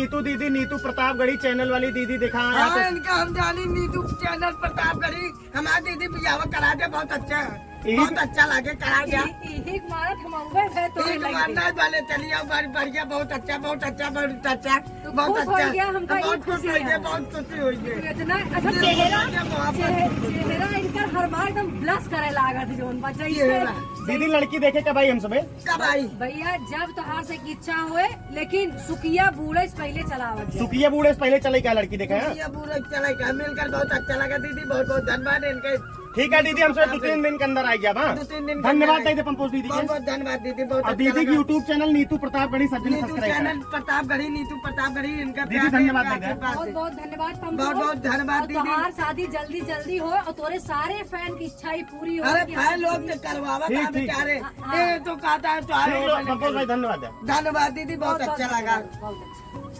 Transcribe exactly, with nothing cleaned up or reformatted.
नीतू दीदी, नीतू प्रतापगढ़ी चैनल वाली दीदी, देखा हाँ, यहाँ से इनका हम जानी नीतू चैनल प्रतापगढ़ी। हमार दीदी बियाह करा दे, बहुत अच्छा है, यही बहुत अच्छा लगे, करा दे। यही, यही मारत हम अउबे है तो एक लगे। मारना वाले चलिए, हमारी बढ़िया, बहुत अच्छा, बहुत अच्छा, बहुत अच्छा, तो बहुत खुश हो अच्छा। गया, हमका बहुत खुश हो गया, बहुत खुशी हो गई। इतना अच्छा चेहरा, चेहरा इनका हर बार एकदम ब्लश करे लागत है, जोन बच्चा चेहरा। दीदी, लड़की देखे कब आई हम सबे? कब आई? भैया, जब तोहार से इच्छा होए, लेकिन सुखिया बूढ़े से पहले चला आवत जाए। सुखिया बूढ़े से पहले चले का लड़की देखे, हाँ? सुखिया बूढ़े से चले का, मिलकर बहुत अच्छा लगा दीदी, बहुत बहुत धन्यवाद इनके। ठीक है दीदी, हम सब दो तीन दिन के अंदर आ गया, हाँ? दो तीन दिन के धन्यवाद अंदर दे दे पंपोज दीदी के। बहुत बहुत धन्यवाद दीदी, बहुत और अच्छा दीदी की लगा। YouTube चैनल नीतू प्रतापगढ़ी सब जने नीतू सब्सक्राइब करें। चैनल प्रतापगढ़ी, नीतू प्रतापगढ़ी, इनका दीदी प्यार, धन्यवाद इनका दे दे। आशीर्वाद बहुत दे। बहुत धन्यवाद और पंपोज। तोहार शादी जल्दी जल्दी हो और तोरे सारे फैन की इच्छा ही पूरी हो अरे कि फैन हम लोग तो करवावा ठीक, था ठीक। बेचारे। हाँ, हाँ। ये तो कहता है तो आए ठीक हो लो, भले। पंपोज भाई धन्यवाद है। धन्यवाद दीदी, बहुत बहुत अच्छा बहुत लगा। धन्यवाद, बहुत अच्छा।